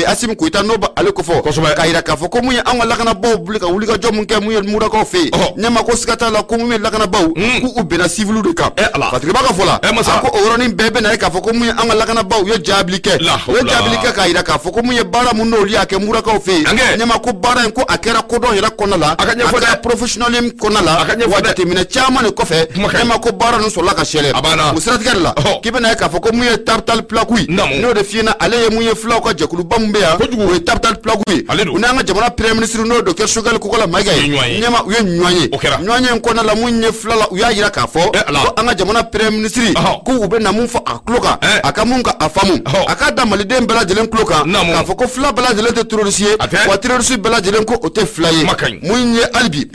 Asimi Goyita n'o bɛ ale kofɔ k'a jira k'a fɔ ko mun ye an ka lakanabaaw wuli ka wulikajɔ mun kɛ mun ye Murakaw fɛ yen ɲɛma ko siga t'a la ko mun ye lakanabaaw k'u bɛnna siviliw de kan Fatigiba ka fɔ la a ko o yɔrɔnin bɛɛ bɛ na ye k'a fɔ ko mun ye an ka lakanabaaw u ye jaabili kɛ u ye jaabili kɛ k'a jira k'a fɔ ko mun ye baara mun n'olu y'a kɛ Murakaw fɛ yen ɲɛma ko baara in ko a kɛra kodɔn yɛrɛ kɔnɔna la a kɛra professionnalisme kɔnɔna la wa jateminɛ caman de kɔfɛ ɲɛma ko baara ninnu sɔrɔla ka sɛlɛ o siratigɛ de la k'i bɛna ye k'a fɔ ko mun ye Tabital Pulaaku ye n'o de f'i ɲɛna ale ye mun ye filaw ka jɛkuluba min bɛ yan o ye Tabital Pulaaku ye u n'an ka jamana premier ministre n'o ye docteur Choguel Kokalla Maïga ye ɲɛma u ye ɲɔgɔn ye ɲɔgɔn ye in kɔnɔna la mun ye fila la u y'a jira k'a fɔ ko an ka jamana premier ministre k'u bɛ na mun fɔ a tulo kan a ka mun ka a faamu a k'a da maliden bɛɛ lajɛlen tulo kan k'a fɔ ko fila bɛɛ lajɛlen tɛ terroriste ye wa terroriste bɛɛ lajɛlen ko o tɛ fila ye mun ye hali bi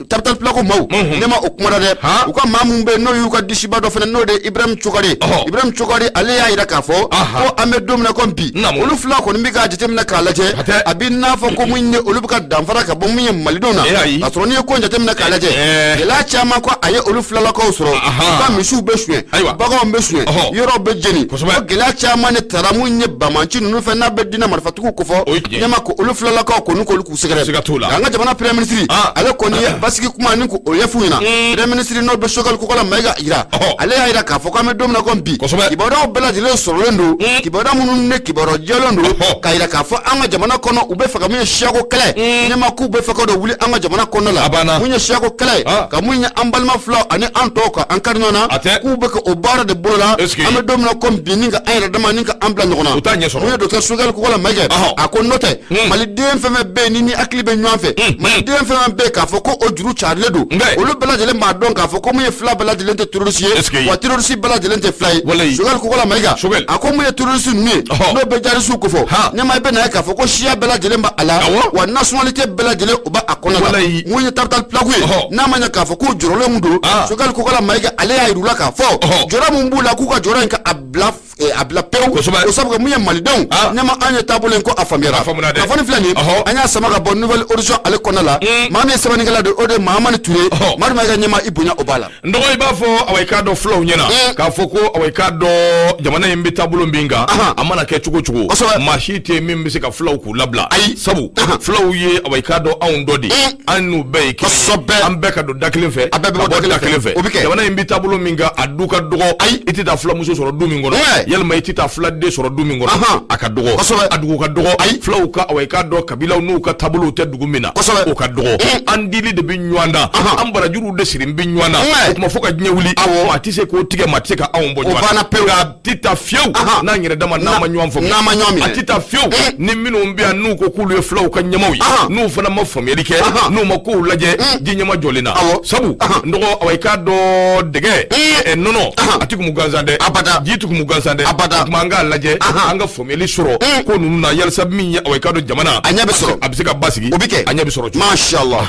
Tabital Pulaaku maaw ne ma o kuma la dɛ u ka maa mun bɛ yen n'o y'u ka disiba dɔ fana n'o de ye Ibrahim Cokari Ibrahim Cokari ale y'a jira k'a fɔ ko an bɛ don min na komi bi olu fila kɔni bɛ k'a jateminɛ k'a lajɛ a bɛ n'a fɔ ko mun ye olu bɛ ka danfara ka bɔ mun ye malidenw na k'a sɔrɔ n'i ye ko jateminɛ k'a lajɛ gɛlɛya caman ko a ye olu filalakaw sɔrɔ u ka misiw bɛ suɲɛ baganw bɛ suɲɛ yɔrɔw bɛ jeni ko gɛlɛya caman de tara mun ye banbaanci ninnu fɛ n'a bɛ diinɛ marifatigiw kofɔ ɲɛma ko olu filalakaw kɔni k'olu k'u sɛgɛrɛ an ka jamana premier ministre ale kɔni ye basigi kuma ni k'o ɲɛf'u ɲɛna premier ministre n'o bɛ Choguel Kokalla Maïga jira ale y'a jira k'a fɔ k'an bɛ don min na komi bi kibaruyaw bɛɛ lajɛlen sɔrɔlen don kibaruya minnu ne kibaruya jɛlen don k'a jira k'a fɔ an ka jamana kɔnɔ u bɛ fɛ ka mun ye siyako kɛlɛ ɲɛma k'u bɛ fɛ ka dɔ wuli an ka jamana kɔnɔna la mun ye siyako kɛlɛ ka mun ye an balima filaw ani an tɔw ka an kari ɲɔgɔn na k'u bɛ ka o baara de bolo la an bɛ don min na komi bi ni ka an yɛrɛ dama ni ka an bila ɲɔgɔn na mun ye docteur Choguel Kokalla Maïga a ko n'o tɛ maliden fɛn fɛn bɛ yen ni hakili bɛ ɲɔgɔn fɛ maliden fɛn fɛn bɛ yen k'a fɔ ko o juru carilen don olu bɛɛ lajɛlen b'a dɔn k'a fɔ ko mun ye fila bɛɛ lajɛlen tɛ terroriste ye wa terroriste bɛɛ lajɛlen tɛ fila ye Choguel Kokalla Maïga a ko mun ye terroriste ninnu ye n'o bɛ jihadisiw kofɔ ɲɛma i bɛ na ye k'a fɔ ko siya bɛɛ lajɛlen b'a la wa nationalité bɛɛ lajɛlen o b'a kɔnɔ la mun ye Tabital Pulaaku ye n'a ma ɲɛ k'a fɔ k'u jɔrɔlen mun don Choguel Kokalla Maïga ale y'a yir'u la k'a fɔ jɔrɔ mun b'u la k'u ka jɔrɔ in ka a bila a bila pewu o sabu mun ye malidenw ɲɛma an ye taabolo in ko a faamuyara kunnafoni filɛ nin an y'a sama ka bɔ Nouvelle Horizon ale kɔnɔna la maa min ye sɛbɛnnikɛla de o de ye Mahamani Ture Madu Mayiga ɲɛma i bonya o b'a la n dɔgɔ i b'a fɔ awa i k'a dɔn filaw ɲɛna k'a fɔ ko awa i k'a dɔn jamana in bɛ taabolo min kan a mana kɛ cogo cogo maa si tɛ min bɛ se ka filaw k'u labila ayi sabu filaw ye awa i k'a dɔn anw dɔ de an n'u bɛɛ ye kelen an bɛɛ ka don da kelen fɛ a bɛɛ bɛ bɔ da kelen fɛ o bɛ kɛ jamana in bɛ taabolo min kan a du ka dɔgɔ ayi i tɛ taa filamuso sɔrɔ du min kɔnɔ yalima i tɛ taa filaden sɔrɔ du min kɔnɔ a ka dɔgɔ a dugu ka dɔgɔ ayi filaw ka awa i k'a dɔn kabilaw n'u ka taabolow tɛ dugu min na o ka dɔgɔ an dili de bɛ ɲɔgɔn na an barajuru de siri bɛ ɲɔgɔn na o tuma fo ka diɲɛ wuli maa tɛ se k'o tigɛ maa tɛ se ka anw bɔ ɲɔgɔn na pewu a tɛ taa fiyewu n'an yɛrɛ dama n'an ma ɲɔgɔn faamu n'an ma ɲɔgɔn minɛ a tɛ taa fiyewu ni minnu bɛ yan n'u ko k'olu ye filaw ka ɲɛmaw ye n'u fana ma faamuyali kɛ n'u ma kow lajɛ ji ɲɛma jɔlen na sabu n dɔgɔ awa i k'a dɔn dɛgɛ nɔnɔ a tɛ kumu gansan dɛ abada ji tɛ kumu gansan dɛ abada o tuma an k'a lajɛ an ka faamuyali sɔrɔ ko ninnu na yalisa min ye awa i k'a dɔn jamana a ɲɛ bɛ sɔrɔ a bɛ se ka basigi o bɛ kɛ a ɲɛ bɛ sɔrɔ cogo mashallah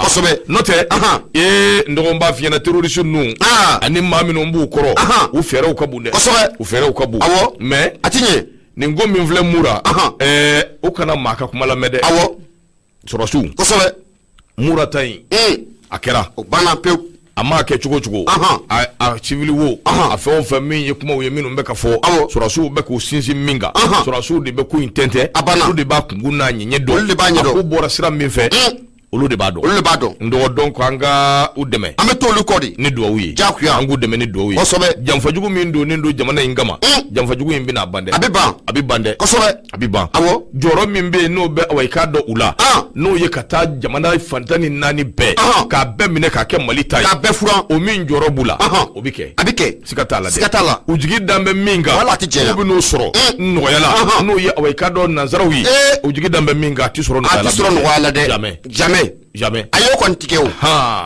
kosɛbɛ n'o tɛ n dɔgɔ n b'a f'i ɲɛna terroriste ninnu ani maa minnu b'u kɔrɔ u fɛɛrɛw ka bon dɛ kosɛbɛ u fɛɛrɛw ka bon awɔ mais a ti ɲɛ. Nin ko min filɛ Mura o kana maa ka kuma lamɛn dɛ. Awɔ. Sɔrɔsiw. Kosɛbɛ. Mura ta in. A kɛra. O banna pewu. A m'a kɛ cogo cogo. A civil wo. A fɛn o fɛn min ye kumaw ye minnu bɛ ka fɔ. Sɔrɔsiw bɛ k'u sinsin min kan. Sɔrɔsiw de bɛ ko in tɛntɛn. A banna. Olu de b'a kunkun n'a ɲɛɲɛ dɔn. Olu de b'a ɲɛdɔn. A ko bɔra sira min fɛ. Olu de b'a dɔn. Olu de b'a dɔn. N dɔgɔ donc an ka u dɛmɛ. An bɛ t'olu kɔ de. Ni duwawu ye. Diyagoya. An k'u dɛmɛ ni duwawu ye. Kosɛbɛ. Janfajugu min donnen don jamana in kama. Janfajugu in bɛna ban dɛ. A bɛ ban. A bɛ ban dɛ. Kosɛbɛ. A bɛ ban. Awɔ. Jɔyɔrɔ min bɛ yen n'o bɛ awa i k'a dɔn u la. N'o ye ka taa jamana fantan ni naani bɛɛ. K'a bɛɛ minɛ k'a kɛ Mali ta ye. K'a bɛɛ furan. O min jɔyɔrɔ b'u la. O bɛ kɛ. A bɛ kɛ. Siga t'a la dɛ. Siga t'a la. U jigi dan bɛ min kan. Wala a tɛ jɛya. U bɛ n'o sɔrɔ. Nɔgɔya la. N'o ye awa i k'a dɔn nansaraw ye. U jigi dan bɛ min kan a tɛ sɔrɔ nɔgɔya la. A tɛ sɔrɔ nɔgɔya la dɛ. Jamais. Jamais. Jamais. A y'o kɔni tigɛ o.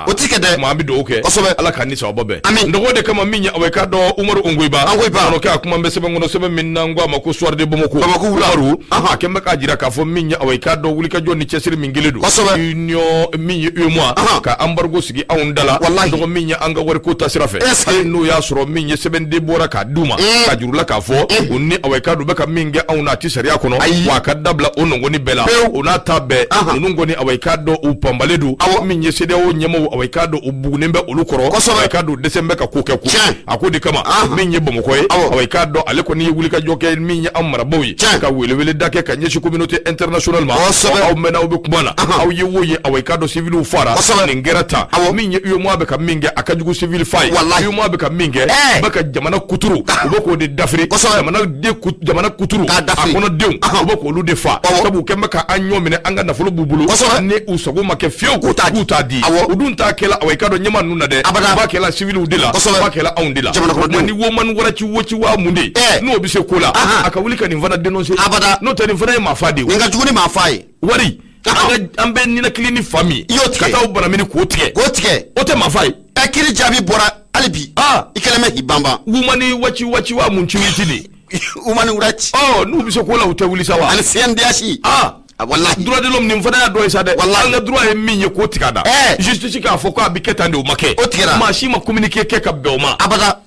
O ti kɛ dɛ. Maa an bɛ dugawu kɛ. Kosɛbɛ. Ala k'an ni sababa bɛn. Ami. Nɔgɔ de kama min ye awa i k'a dɔn Umaru Ongoyiba. Ongoyiba. Kɔnɔkɛ a kuma bɛ sɛbɛn kɔnɔ sɛbɛn min n'an ko a ma ko Soir de Bamako. Bamako wula. Umaru. A kɛn bɛ k'a jira k'a fɔ min ye awa i k'a dɔn wulikajɔ ni cɛsiri min kɛlen don. Kosɛbɛ. Union min ye UEMOA. Ka embargo sigi anw da la. Walahi. Dɔgɔ min ye an ka wariko ta sira fɛ. Est-ce que. Hali n'o y'a sɔrɔ min ye sɛbɛnden bɔra k'a d'u ma. Ka juru la k'a fɔ. U ni awa i k'a dɔn u bɛ ka min kɛ anw na a ti sariya kɔnɔ. Ayi. Wa a ka dabila o nɔngɔnni bɛɛ la. Pewu. O n'a ta bɛɛ. Ninnu kɔni awa i k'a dɔn u panbalen don. Min ye CEDEAO ɲɛmaaw awa i k'a dɔn u bugunen bɛ olu kɔrɔ. Kosɛbɛ. Awa i k'a dɔn u dɛsɛ bɛ ka ko kɛ ko. A ko de kama min ye Bamakɔ ye. Awa i k'a dɔn ale kɔni ye wulikajɔ kɛ min ye an marabaaw ye. Ka welewele da kɛ ka ɲɛsin communauté internationale ma. Kosɛbɛ. Aw mɛnna aw bɛ kuma la. Aw ye wo ye awa i k'a dɔn civiliw fara. Kosɛbɛ. Nin kɛra tan. Min ye UEMOA bɛ ka min kɛ a ka jugu civil fa ye. Walahi. UEMOA bɛ ka min kɛ. U bɛ ka jamana kuturu. U bɛ k'o de dafiri. Kosɛbɛ. Jamana kuturu. K'a dafiri. A kɔnɔdenw. U bɛ k'olu de fa. Sabu u kɛn bɛ ka an ɲɔ minɛ an ka nafolo b'u bolo. Kosɛbɛ. Ni u sago ma kɛ fiyewu. K'u t'a di. Awɔ. U dun t'a kɛla awa i k'a dɔn ɲɛmaa ninnu na dɛ. Abada. U b'a kɛla civiliw de la. Kosɛbɛ. U b'a kɛla anw de la. Jamana kɔnɔdenw. Ni Woman Waraci Woci waa mun de. N'o bɛ se ko la. A ka wuli ka nin fana dénoncer. Abada. N'o tɛ nin fana ye maa fa de ye. Nin ka jugu ni maa fa ye. Wari. An bɛ ninakili ni fa min. I y'o tigɛ. Ka taa o banamini k'o tigɛ. K'o tigɛ. O tɛ maa fa ye. Kiiri jaabi bɔra hali bi. I kɛlen bɛ k'i banban. Wumani Waci Waci waa mun ci ci de. Wumani Waraci. N'u bɛ se ko la u tɛ wuli sa wa. Ani CNDH. Walahi. Droit de l'homme nin fana y'a dɔ ye sa dɛ. Walahi. An ka droit ye min ye k'o tigɛ a da. Justice k'a fɔ k'a bɛ kɛ tan de o ma kɛ. O tigɛra. Maa si ma communiqué kɛ ka bɛn o ma. Abada.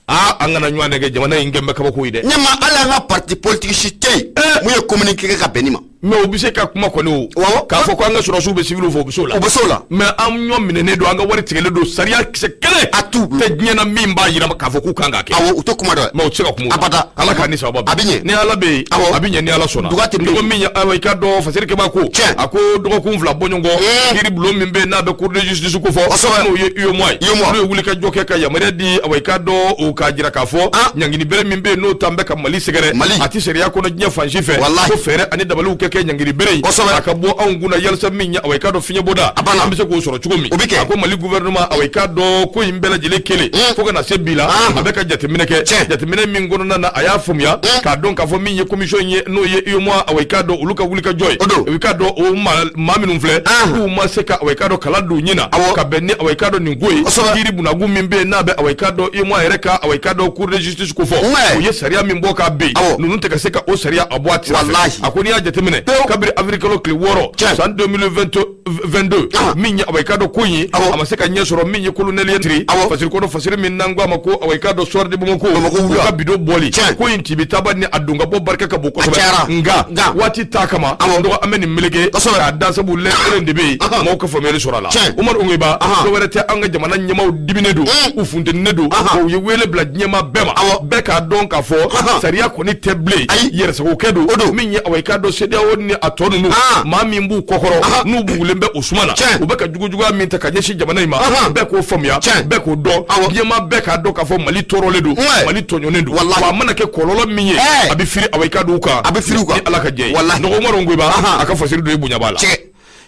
An kana ɲɔgɔn nɛgɛ jamana in kɛn bɛ kabako ye dɛ. Ɲɛma hali an ka parti politique si tɛ yen. Mun ye communiqué kɛ ka bɛn nin ma. Mais u bɛ se ka kuma kɔni o. Awɔ. K'a fɔ ko an ka sɔrɔsiw bɛ civiliw fɛ u bɛ s'o la. U bɛ s'o la. Mais an ɲɔ minɛnen don an ka wari tigɛlen don sariya kisɛ kelen. A t'u bolo. Tɛ diɲɛ na min b'a jira k'a fɔ k'u kan k'a kɛ. Awɔ u tɛ kuma dɔn. Mais u tɛ se ka kuma o la. Abada. Ala k'an ni sababa bɛn. A bɛ ɲɛ. Ni Ala bɛ yen. Awɔ. A bɛ ɲɛ ni Ala sɔnna. Duga tɛ bilen. Dɔgɔ min ye awa i k'a dɔn Fasirikɛba ko. Tiɲɛ. A ko dɔgɔkun 2 bɔɲɔgɔn. Kiiri bulon min bɛ yen n'a bɛ cour de justice ko fɔ. Kosɛbɛ. N'o ye UEMOA ye. UEMOA. N'o ye wulikajɔ kɛ ka yamaruya di awa i k'a dɔn o k'a jira k'a fɔ. Ɲangini bere min bɛ yen n'o tan bɛ ka Mali sɛgɛrɛ. Mali. A tɛ sariya kɔnɔ diɲɛ fan si fɛ. Walahi. Ko fɛɛrɛ ani dabaliw kɛ kɛ ɲangini bere in. Kosɛbɛ. A ka bɔ anw kunna yalisa min ye awa i k'a dɔn fiɲɛbɔda. A banna. An bɛ se k'o sɔrɔ cogo min. O bɛ kɛ. A ko Mali gouvernement awa i k'a dɔn ko in bɛɛ lajɛlen kelen. Fo ka na se bi la. A bɛ ka jateminɛ kɛ. Jateminɛ min kɔnɔna na a y'a faamuya. K'a dɔn k'a fɔ min ye commission ye n'o ye UEMOA awa i k'a dɔn olu ka wulikajɔ ye. O don. I k'a dɔn o maa minnu filɛ. K'u ma se ka awa i k'a dɔn kala don ɲin na. Ka bɛn ni awa i k'a dɔn nin ko ye. Kosɛbɛ. Kiiri bunagun min bɛ yen n'a bɛ awa i k'a dɔn UEMOA yɛrɛ ka awa i k'a dɔn cour de justice ko fɔ. U ye sariya min bɔ k'a ben. Ninnu tɛ ka se ka o sariya a bɔ a sira fɛ. Walahi. A ko n'i y'a jateminɛ. Kabiri avril kalo tile 6. San 2022 min ye awa i k'a dɔn ko in ye. A ma se ka ɲɛ sɔrɔ min ye colonel ye tiri. Fasiri kɔnɔ fasiri min n'an ko a ma ko awa i k'a dɔn Soir de Bamako. Bamako U ka bidon bɔli. Ko in tibitaba ni a don ka bɔ barika ka bon kosɛbɛ. Nka waati t'a kama. Dɔgɔ an bɛ nin meleke. K'a da sabu lɛ kelen de bɛ yen. Maaw ka faamuyali sɔrɔ a la. Umaru Ongoyiba. Dɔwɛrɛ tɛ an ka jamana ɲɛmaaw diminen don. U funteninen don. U ye wele bila diɲɛmaa bɛɛ ma. Bɛɛ k'a dɔn k'a fɔ. Sariya kɔni tɛ bilen. Yɛrɛsagokɛ don. Min ye awa i k'a dɔn CEDEAO ni a tɔ ninnu. Maa min b'u kɔkɔrɔ. N'u bugulen bɛ o suma na. U bɛ ka jugujuguya min ta ka ɲɛsin jamana in ma. Bɛɛ k'o faamuya. Bɛɛ k'o dɔn. Diɲɛmaa bɛɛ k'a dɔn k'a fɔ Mali tɔɔrɔlen don. Mali tɔɲɔnen don. Wa a mana kɛ kɔlɔlɔ min ye. A bɛ firi awa i k'a dɔn u kan. A bɛ firi u kan. Ni Ala ka jɛ ye. Dɔgɔ Umaru Ongoyiba. A ka fasiri don i bonya b'a la.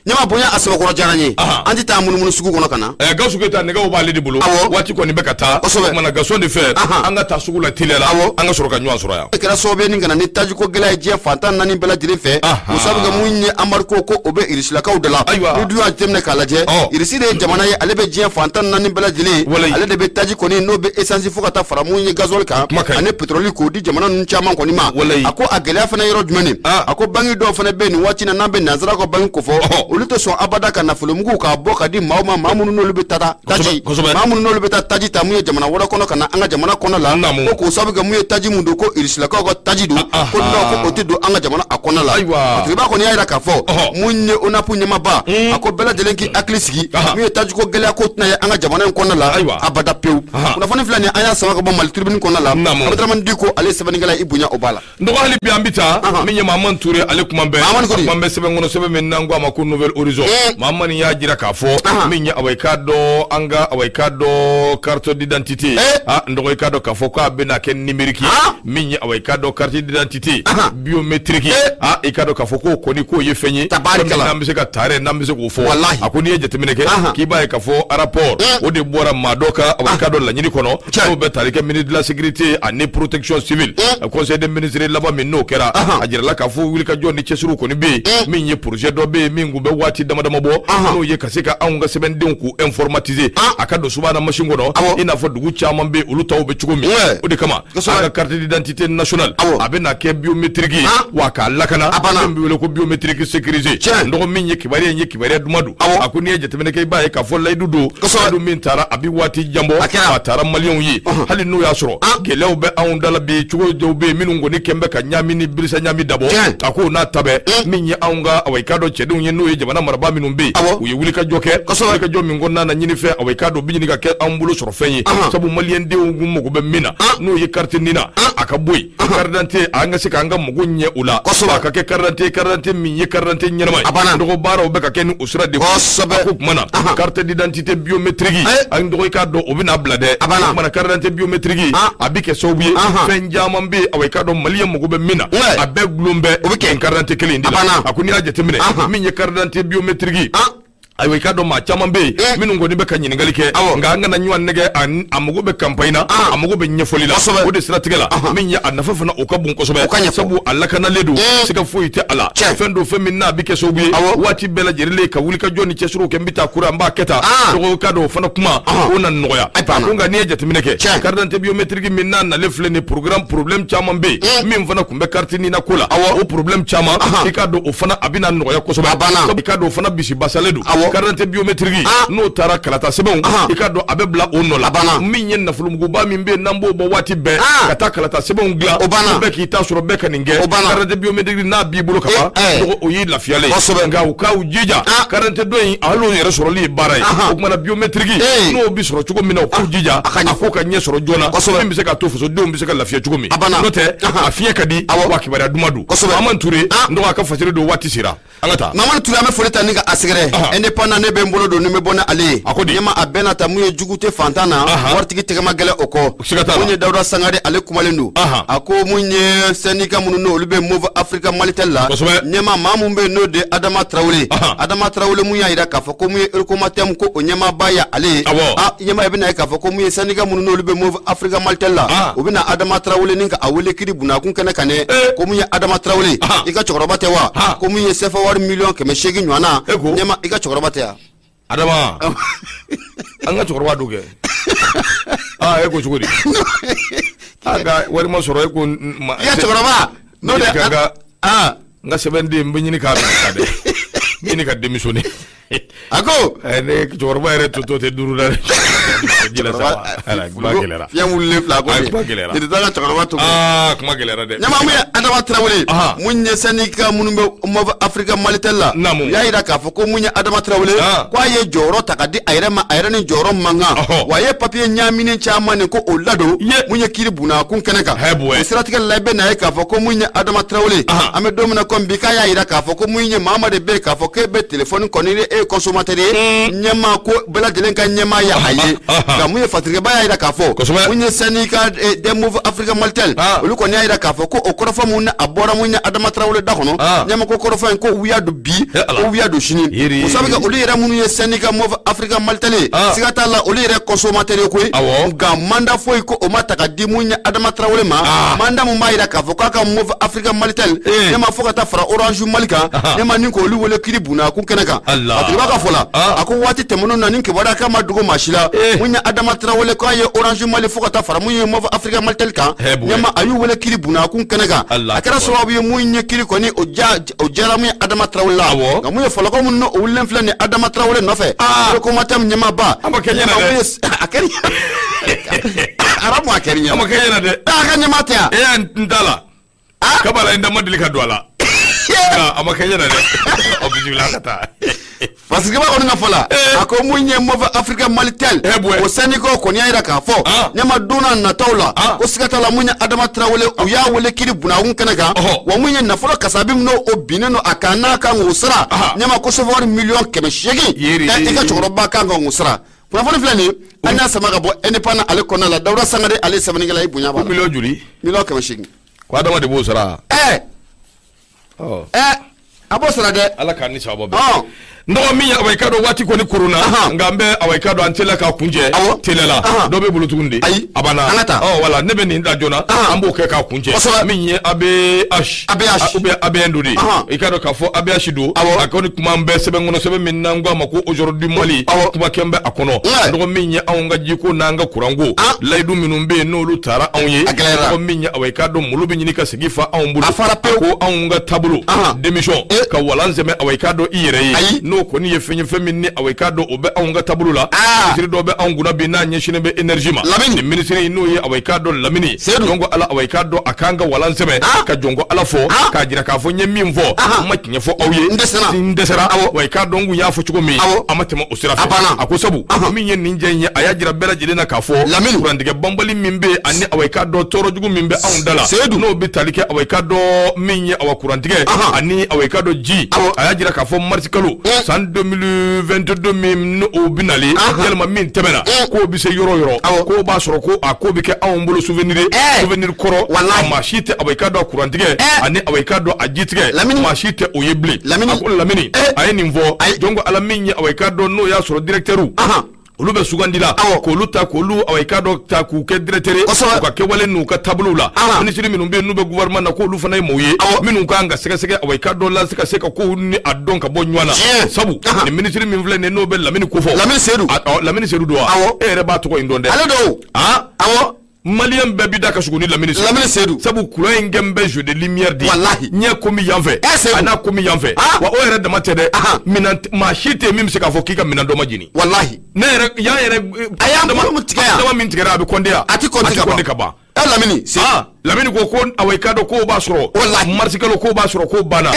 Ɲama bonya a sɛbɛkɔrɔ diyara n ye. An tɛ taa munumunu sugu kɔnɔ ka na. Gawusu Keyita nɛgɛw b'ale de bolo. Waati kɔni bɛ ka taa. Kosɛbɛ. O kumana Gaston de fɛ. An ka taa sugu la teliya la. An ka sɔrɔ ka ɲɔgɔn sɔrɔ yan. E kɛra sababu ye ni ka na ni tajiko gɛlɛya ye diɲɛ fantan naani bɛɛ lajɛlen fɛ. O sababu kɛ mun ye embargo ko o bɛ Irisilakaw de la. Ayiwa. Ni dun y'a jateminɛ k'a lajɛ. Irisi de ye jamana ye ale bɛ diɲɛ fantan naani bɛɛ lajɛlen. Ale de bɛ taji kɔni n'o bɛ essence fo ka taa fara mun ye gasoil kan. Ani pétrole k'o di jamana ninnu caman kɔni ma. A ko a gɛlɛya fana yɔrɔ jumɛn de? A ko banque dɔw fana bɛ yen nin waati in na n'an bɛ nanzara ka banque ko fɔ. Olu tɛ sɔn abada ka nafolomugu k'a bɔ ka di maaw ma, maa minnu n'olu bɛ taa taji, maa minnu n'olu bɛ taa taji ta mun ye jamana wɛrɛ kɔnɔ ka na an ka jamana kɔnɔ la, ko k'o sababu kɛ mun ye taji mun don, ko irisilakaw ka taji don, ko non, ko o tɛ don an ka jamana a kɔnɔ la. Ayiwa, kɔni y'a jira k'a fɔ mun ye ONAP ɲɛmaaba, a ko bɛɛ lajɛlen k'i hakili sigi, mun ye tajiko gɛlɛya ko tɛna ye an ka jamana in kɔnɔ la abada pewu. Kunnafoni filɛ nin ye, an y'a sama ka bɔ Mali Tribune kɔnɔ la. Abdramane Diko ale sɛbɛnnikɛla, i bonya o b'a la. N dɔgɔ, hali bi an bɛ taa min ye Mahamani Ture, ale kuma bɛ kuma bɛ sɛbɛn kɔnɔ, sɛbɛn min n'an ko a ma ko Nouvel Horizon. Mahamani y'a jira k'a fɔ min ye, awa, i k'a dɔn an ka, awa, i k'a dɔn carte d'identité, a n dɔgɔ, i k'a dɔn k'a fɔ k'a bɛna kɛ numérique ye. Min ye, awa, i k'a dɔn carte d'identité biométrique, a i k'a dɔn k'a fɔ k'o kɔni k'o ye fɛn ye n'an bɛ se ka taare, n'an bɛ se k'o fɔ. A ko n'i ye jateminɛ kɛ, k'i b'a ye k'a fɔ rapport o de bɔra maa dɔ ka, awa, i k'a dɔn laɲini kɔnɔ, n'o bɛ tali kɛ ministre de la Sécurité ani Protection civile. Conseil des ministres laban min n'o kɛra, a jirala k'a fɔ wulikajɔ ni cɛsiriw kɔni bɛ yen. Min ye projet dɔ bɛ yen min kun bɛ waati dama dama bɔ, n'o ye ka se ka anw ka sɛbɛndenw k'u informatiser, a ka don subahana machine kɔnɔ, i n'a fɔ dugu caman bɛ yen olu taw bɛ cogo min. O de kama an ka carte d'identité nationale a bɛ na kɛ biométrique ye, wa k'a lakana, min bɛ wele ko biométrique sécurisé. N dɔgɔ, min ye kibaruya in ye, kibaruya duman don. A ko n'i ye jateminɛ kɛ, i b'a ye k'a fɔ layidu don, layidu min taara a bɛ waati jan bɔ, a taara maliyɛnw ye, hali n'o y'a sɔrɔ gɛlɛyaw bɛ anw da la bi, cogo dɔw bɛ yen minnu kɔni kɛn bɛ ka ɲaami ni birisa ɲaami dabɔ. A ko n'a ta bɛɛ, min ye anw ka, awa, i k'a dɔn cɛdenw ye, n'o ye jamana marabaa minnu bɛ yen, u ye wulikajɔ kɛ, wulikajɔ min kɔnɔna na ɲinifɛn, awa, i k'a dɔn bi ɲini ka kɛ anw bolo sɔrɔ fɛn ye, sabu maliyɛndenw kun mago bɛ min na, n'o ye carte NINA, a ka bɔ yen, carte d'identité, an ka se k'an ka mago ɲɛ o la, a ka kɛ carte d'identité, carte d'identité min ye carte d'identité ɲɛnama ye. Dɔgɔ, baaraw bɛ ka kɛ ni o sira de ye. A ko tuma na carte d'identité biométrique, an dɔgɔ, i k'a dɔn o bɛna bila dɛ. O tuma na carte d'identité biométrique a bɛ kɛ sababu ye, fɛn caman bɛ yen, awa, i k'a dɔn maliyɛn mago bɛ min na, a bɛɛ gulon bɛ o bɛ kɛ carte d'identité kelen in de la. A ko n'i y'a jateminɛ, min ye carte d'identité biométrique, ayiwa, i k'a dɔn maa caman bɛ yen minnu kɔni bɛ ka ɲininkali kɛ, nka an kana ɲɔgɔn nɛgɛ, a mago bɛ campagne na, a mago bɛ ɲɛfɔli la. O de siratigɛ la, min ye a nafa fana, o ka bon kosɛbɛ, sabu a lakanalen don, siga foyi tɛ a la. Fɛn don, fɛn min n'a bɛ kɛ sababu ye waati bɛɛ lajɛlen ka wuli ka jɔ ni cɛsiriw kɛ, n bɛ taa kura, n b'a kɛ tan. Dɔgɔ, ka dɔn o fana kuma o na nɔgɔya. A ko nka n'i ye jateminɛ kɛ, carte d'identité biométrique min n'a nalen filɛ nin programme, problème caman bɛ yen min fana tun bɛ carte NINA ko la. O problème caman, i k'a dɔn o fana a bɛna nɔgɔya kosɛbɛ. I k'a dɔn o fana bisi basalen don. Carte d'identité biométrique n'o taara, kalata sɛbɛnw, i k'a dɔn a bɛ bila o nɔ la. Min ye nafolomuguba min bɛ yen n'an b'o bɔ waati bɛɛ ka taa kalata sɛbɛnw dilan, bɛɛ k'i ta sɔrɔ, bɛɛ ka nin kɛ, carte d'identité biométrique n'a b'i bolo ka ban, o y'i lafiyalen ye. Nka u k'u jija, carte d'identité dɔ in, hali o yɛrɛ sɔrɔli ye baara ye. O kumana biométrique n'o bɛ sɔrɔ cogo min na, u k'u jija a ko ka ɲɛ sɔrɔ joona, min bɛ se k'a to fasodenw bɛ se ka lafiya cogo min. N'o tɛ, a fiɲɛ ka di, wa kibaruya duman don. Mamani Ture, n dɔgɔ, a ka fasiri don, waati sera, an ka taa. Mamani Ture, an bɛ foli ta ni ka a sɛgɛrɛ. Indépendant, ne bɛ n bolo don ni n bɛ bɔ ni ale ye. A ko di? Ɲɛma a bɛɛ n'a ta, mun ye jugu tɛ fantan na, waritigi tɛgɛ ma gɛlɛn o kɔ. Siga t'a la. Mun ye Dawuda Sangare, ale kumalen don. A ko mun ye syndicat minnu n'olu bɛ Moov Africa Malitel la, ɲɛma maa mun bɛ yen, n'o de ye Adama Tarawele. Adama Tarawele mun y'a jira k'a fɔ ko mun ye Ecomatem, ko o ɲɛmaaba ye ale ye. A ɲɛma, i bɛna ye k'a fɔ ko mun ye syndicat minnu n'olu bɛ Moov Africa Malitel la, u bɛna Adama Tarawele ni ka a wele kiri bunakun kɛnɛ kan dɛ. Ko mun ye Adama Tarawele, i ka cɛkɔrɔba tɛ wa? Ko mun ye CFA wari miliyɔn 800 ɲɔgɔn na, ɲɛma, i ka cɛkɔrɔba tɛ yan? Adama, an ka cɛkɔrɔba don kɛ. Aa, e ko cogo di? A ka wari ma sɔrɔ, e ko i ka cɛkɔrɔba n'o de ka n ka sɛbɛnden n bɛ ɲini k'a minɛ dɛ, n bɛ ɲini ka démissionner. A ko ne cɛkɔrɔba yɛrɛ to tɛ duuru la dɛ, ji la sa, kuma gɛlɛyara. Fiɲɛ wulilen fila ko kuma gɛlɛyara. De tɛ ka cɛkɔrɔba to. Aa, kuma gɛlɛyara dɛ. Ɲama, mun ye Adama Tarawele, mun ye syndicat minnu bɛ Moov Africa Malitel la, u y'a jira k'a fɔ ko mun ye Adama Tarawele, ko a ye jɔyɔrɔ ta ka di a yɛrɛ ma, a yɛrɛ ni jɔyɔrɔ man kan, wa a ye papiye ɲaaminen caman nin ko o ladon mun ye kiiri bunakun kɛnɛ kan. O siratigɛ la, i bɛ na ye k'a fɔ ko mun ye Adama Tarawele, an bɛ don min na komi bi, k'a y'a jira k'a fɔ ko mun ye maa de bɛ yen k'a fɔ k'e bɛ telefɔni kɔni ni e ye consommateur ye, ɲɛmaa ko bɛɛ lajɛlen ka ɲɛmaa ye a ye. Nka mun ye fatirikɛba y'a jira k'a fɔ mun ye syndicat des Moov Africa Malitel, olu kɔni y'a jira k'a fɔ ko o kɔrɔfɔ mun a bɔra mun ye Adama Tarawele da kɔnɔ, ɲɛma ko kɔrɔfɔ in ko wuya don bi, ko wuya don sini. O sabu kɛ olu yɛrɛ minnu ye syndicat Moov Africa Malitel ye, siga t'a la, olu yɛrɛ consommateur ye koyi. Nka mandat foyi ko o ma ta ka di mun ye Adama Tarawele ma, mandat mun b'a jira k'a fɔ k'a ka Moov Africa Malitel, ɲɛma, fo ka taa fara Orange Mali kan, ɲɛma, ni k'olu wele kiri bunakun kɛnɛ kan. Fatirikɛba ka fɔ la, a ko waati tɛmɛnenw na, ni kibaruya k'a ma dogo maa si la, mun ye Adama Adama Traoré k'a ye Orange Mali fo ka taa fara mun ye Moov Africa Malitel kan ɲɛma a y'u wele kiri bunakun kɛnɛ kan a kɛra sababu ye mun ye kiri kɔni o diyara mun ye Adama Traoré la nka mun ye fɔlɔkɔ mun n'o wulilen filɛ nin Adama Traoré nɔfɛ Comatem ɲɛmaaba a ma kɛ ɲɛna dɛ a kɛra arabu a kɛra ɲɛna a ma kɛ ɲɛna dɛ a ka ɲɛmaa tɛ yan e y'an n ta la kabala n da ma deli ka don a la a ma kɛ ɲɛna dɛ o bisimila ka taa parce que kɔni ka fɔ la a ko mun ye Moov Africa Malitel o syndicat kɔni y'a jira k'a fɔ ɲɛma don n'a nataw la ko siga t'a la mun ye Adama Traoré u y'a wele kiri bunakun kɛnɛ kan wa mun ye nafolo kasabi min n'o binnen don a kan n'a kan k'o sara ɲɛma ko sofɔri miliyɔn 800 i ka cɛkɔrɔba kan k'o sara kunnafoni filɛ nin an y'a sama ka bɔ indépendant ale kɔnɔna la Dawuda Sangare ale sɛbɛnnikɛla i bonya b'a la miliyɔn joli miliyɔn 800 ko Adama de b'o sara a b'o sara dɛ ala k'an ni sababa bɛn n dɔgɔ min ye awa i ka dɔn waati kɔni koronna nka n bɛ awa i ka dɔn an teliya k'a kuncɛ teliya la dɔ bɛ bolo tuguni de a banna wala ne bɛ nin da joona an b'o kɛ k'a kuncɛ min ye ABH ou bien ABN don de i ka dɔn k'a fɔ ABH don a kɔni kuma bɛ sɛbɛn kɔnɔ sɛbɛn min n'an ko a ma ko aujourd'hui Mali kuma kɛn bɛ a kɔnɔ n dɔgɔ min ye anw ka jiko n'an ka kuranko layidu minnu bɛ yen n'olu taara anw ye dɔgɔ min ye awa i ka dɔn malo bɛ ɲini ka segin fa anw bolo ko anw ka taabolo démission ka walan sɛmɛ awa i ka dɔn i yɛrɛ ye n'o kɔni ye fɛn ye fɛn min ni awa i k'a dɔn o bɛ anw ka taabolo la minisiri dɔ bɛ anw kunna bi n'a ɲɛsinnen bɛ énergie ma nin minisiri n'o ye awa i k'a dɔn Lamini jɔnko ala awa i k'a dɔn a k'an ka walan sɛmɛ ka jɔnko ala fɔ k'a jira k'a fɔ n ye min fɔ n ma tiɲɛ fɔ aw ye n dɛsɛra wa i k'a dɔn n kun y'a fɔ cogo min a ma tɛmɛ o sira fɛ a ko sabu min ye nin jɛ in ye a y'a jira bɛɛ lajɛlen na k'a fɔ kurantigɛ banbali min bɛ yen ani awa i k'a dɔn tɔɔrɔ jugu min bɛ anw da la n'o bɛ tali kɛ awa i k'a dɔn min ye awa kurantigɛ ani awa i k'a dɔn ji a y'a jira k'a fɔ marisi kalo san 2022 min n'o bɛ nalen yalima min tɛmɛna k'o bɛ se yɔrɔ yɔrɔ k'o b'a sɔrɔ ko a ko bɛ kɛ anw bolo souvenir souvenir kɔrɔ maa si tɛ awa i k'a dɔn a kurantigɛ ani awa i k'a dɔn a jitigɛ maa si tɛ o ye bilen a ko Lamini a ye nin fɔ donc ala min ye awa i k'a dɔn n'o y'a sɔrɔ directeur olu bɛ sugandi la k'olu ta k'olu awa i k'a dɔn ta k'u kɛ directeur u ka kɛwale n'u ka taabolow la minisiri minnu bɛ yen n'u bɛ gouvernement na k'olu fana ye maaw ye minnu kan ka sɛgɛsɛgɛ awa i k'a dɔn la ka se ka kow ni a dɔn ka bɔ ɲɔgɔn na sabu nin minisiri min filɛ nin ye n'o bɛ Lamini kofɔ Lamini Seydou don wa e yɛrɛ b'a tɔgɔ in dɔn dɛ ale don awɔ Malien bɛɛ bi da ka sugu ni Lamini Seydou sabu courant in kɛ bɛ jeu de lumière de ɲɛ komi yan fɛ a n'a komi yan fɛ wa o yɛrɛ dama tɛ dɛ minɛn maa si tɛ yen min bɛ se k'a fɔ k'i ka minɛn dɔ ma jeni walahi ne yɛrɛ yan yɛrɛ a y'an bolo min tigɛ yan dama min tigɛra a bɛ kɔnde yan a ti kɔnde ka ban Lamini Lamini ko awa i k'a dɔn k'o b'a sɔrɔ marisi kalo k'o b'a sɔrɔ k'o banna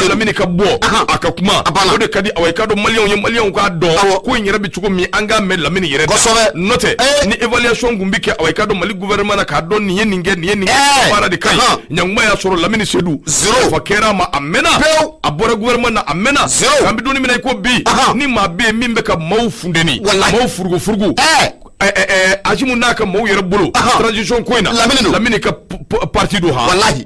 Lamini ka bɔ a ka kuma o de ka di awa i k'a dɔn maliyɛnw ye maliyɛnw k'a dɔn ko in yɛrɛ bɛ cogo min an k'a mɛn Lamini yɛrɛ da n'o tɛ ni évaluation kun bɛ kɛ awa i k'a dɔn Mali gouvernement na k'a dɔn nin ye nin kɛ nin ye nin kɛ baara de ka ɲi ɲankuma y'a sɔrɔ Lamini Seydou fa kɛra a ma a mɛnna a bɔra gouvernement na a mɛnna an bɛ don min na i ko bi ni maa bɛ yen min bɛ ka maaw funteni maaw furugu furugu Asimu n'a ka maaw yɛrɛ bolo transition ko in na Lamini ka parti don walahi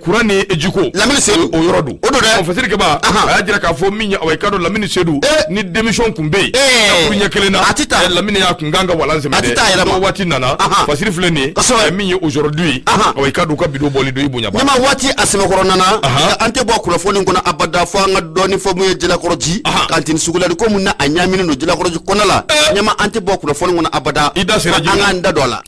courant ni jiko Lamini Seydou o yɔrɔ don o don dɛ Fasiri Keba a y'a jira k'a fɔ min ye awa i k'a dɔn Lamini Seydou ni démission kun bɛ yen a ɲɛ kelen na a tɛ taa Lamini y'a kun kan ka walan sɛmɛ dɛ n'o waati nana Fasiri filɛ nin ye min ye aujourd'hui awa i k'a dɔn u ka bidon bɔli don i bonya ba ɲɛma waati a sɛbɛkɔrɔ nana an tɛ bɔ kunnafoni kɔnɔ abada fo an ka dɔɔni fɔ mun ye Jalakɔrɔ ji kantini sugulali ko mun na a ɲaaminen don Jalakɔrɔ ji kɔnɔ la ɲɛma an tɛ bɔ kunnafoni kɔnɔ abada I da sera an k'an da don a la.